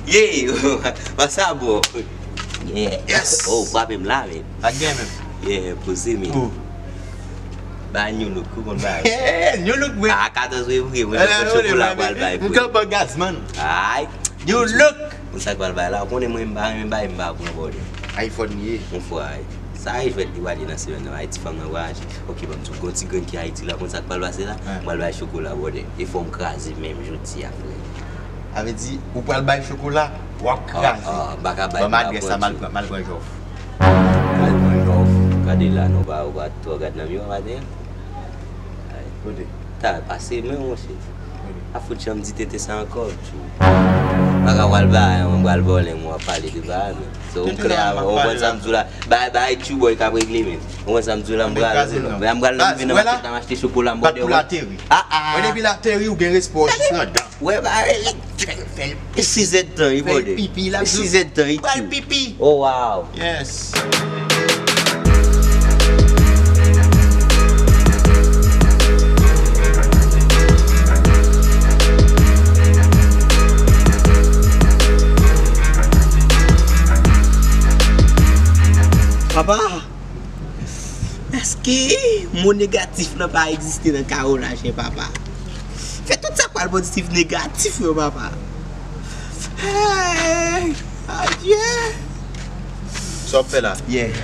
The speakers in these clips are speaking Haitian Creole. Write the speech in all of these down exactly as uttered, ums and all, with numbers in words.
Yeah, what's up, bro? Yeah. Yes. Oh, frape m la, men. Pa gen menm. Yeah, poze, men. Oh. Ba new look, ou konn ba. Yeah, new look, bro. A katòz fevriye, mwen pran chokola pral bay. M kanpe gazman. Ay. New look. Konn sa k pral bay la, ou konnen mwen m pa renmen bay, m pa pran bòdè. iPhone ye. Yon fwa, sa iPhone li pral ye nan semèn nan, Ayiti fanm nan vwayaje. Ok, ban m di w, gon ti grenn ki Ayiti la, konn sa k pral pase la? Mwen pral bay chokola bòdè. E fò m kraze menm jodi a, frè. Sa vle di, ou pral bay chokola, w ap kraze. Ah, ah, m pa ka bay, m pa adrès la, m al pran, m al pran jòf. M al pran jòf. Gade la, non, pa, ou pa twò gad nan miwa maten an? Ay. Kote? Ta pase men, monchè. Kote? A fout janm di tenten sa ankò, tjou. M pa ka pral ba, mwen pral vòlè, mwen ap pale de ba, men. So, ou klè, ou konprann sa m di w la. Bay, bay, tjou, boy, k ap regle, men. Ou konprann sa m di w la, m pral, men m pral nan, m vin nan maket la, m achte chokola, m bòdè. Ah, ah. Mwen depi l ateri, ou gen respè, w jis nan dan. Wè, ba, e sizèdtan, wi, brother. Pipi, l ap di. E sizèdtan, wi, pral pipi. Oh, wow. Yes. Papa! Èske mo negatif lan pa egziste nan kawo la, chè papa? Fè tout sa k pral pozitif negatif yo, papa. Hey! Adye! Sa w ap fè la? Yeah.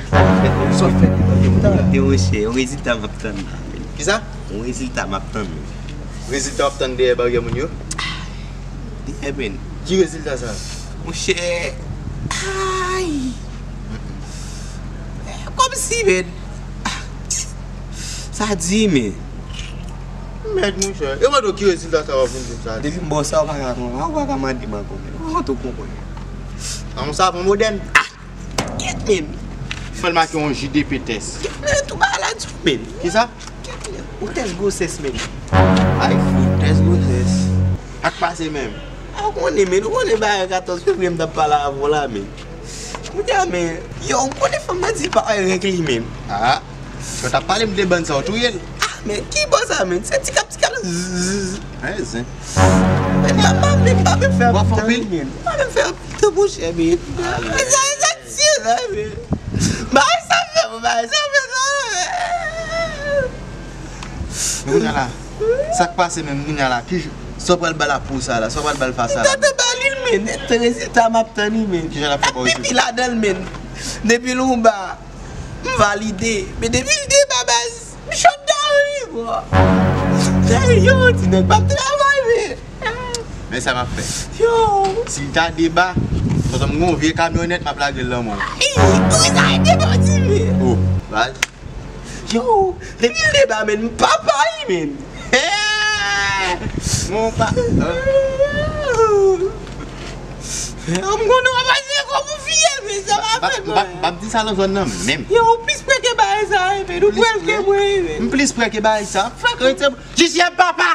Sa w ap fè la? Yo, monchè, yon rezilta m ap tann la. Kisa? Yon rezilta m ap tann. Rezilta w ap tann dèyè baryè moun yo? Dèyè, men. Ki rezilta sa? Monchè, ay! Kòmsi, men. Sa di, men. Mèd, monchè. E mande w ki rezilta sa w ap vin di m sa? Depi m ba w sa, ou pa ka konprann. Ou pa ka mande m ankò, men. Ou konn ou konprann. An, yon savon modèn. Ah! Kèt, men. Fè l make yon J D P tès. Kèt, men, tou bagay la di, men. Kisa? Kèt, men. Yon tès gwosès, men. Ay, fout, tès gwosès. Sa k pase menm? A, ou konnen, men, ou konnen bagay katòz fevriye m t ap pale avè w la, men. Kounye a, men, yo, ou konnen fanm nan di l pa wè règ li, men. Ah, yo t ap pale m de bann sa, w touye l. Ah, men, ki bò sa, men? Se ti kap, ti kap, zzz. Ay, zen. Men, m pa, m pa, m pa menm fè ap tann li, men. M pa menm fè ap tann, monchè, men. Ay, sa, sa, Bagay sa fè, bagay sa fè. Men kounye a la, sa k pase menm kounye a la? Ki jan, sa w pral ba l apou sa la? Sa w pral ba l fas sa la? M t ap ba li l, men. Nèt rezilta m ap tann li, men. Ki jan l ap fè ba w rezilta? Ak pipi ladan l, men. Depi l yon ba, m valide. Men depi l deba, baz, m shut down li, bro. Yo, ti nèg p ap travay, men. Men sa m ap fè. Yo! Si l ta deba, tonton m gen yon vye kamyonèt, m ap lage l nan men w. Ih, kouri sa e deba, ti men. Oh, baz. Yo, depi l deba, men, m papa li, men. Hey! Mon pa. M konnen w ap pase kò pou fiyèl, men sa pa fèt, mwen. M p ap di sa nan zòn nan menm. Yo, ou plis prè ke bagay sa, men. Ou pral ke mwen, men. M plis prè ke bagay sa. Fèk rete. Jis yè papa.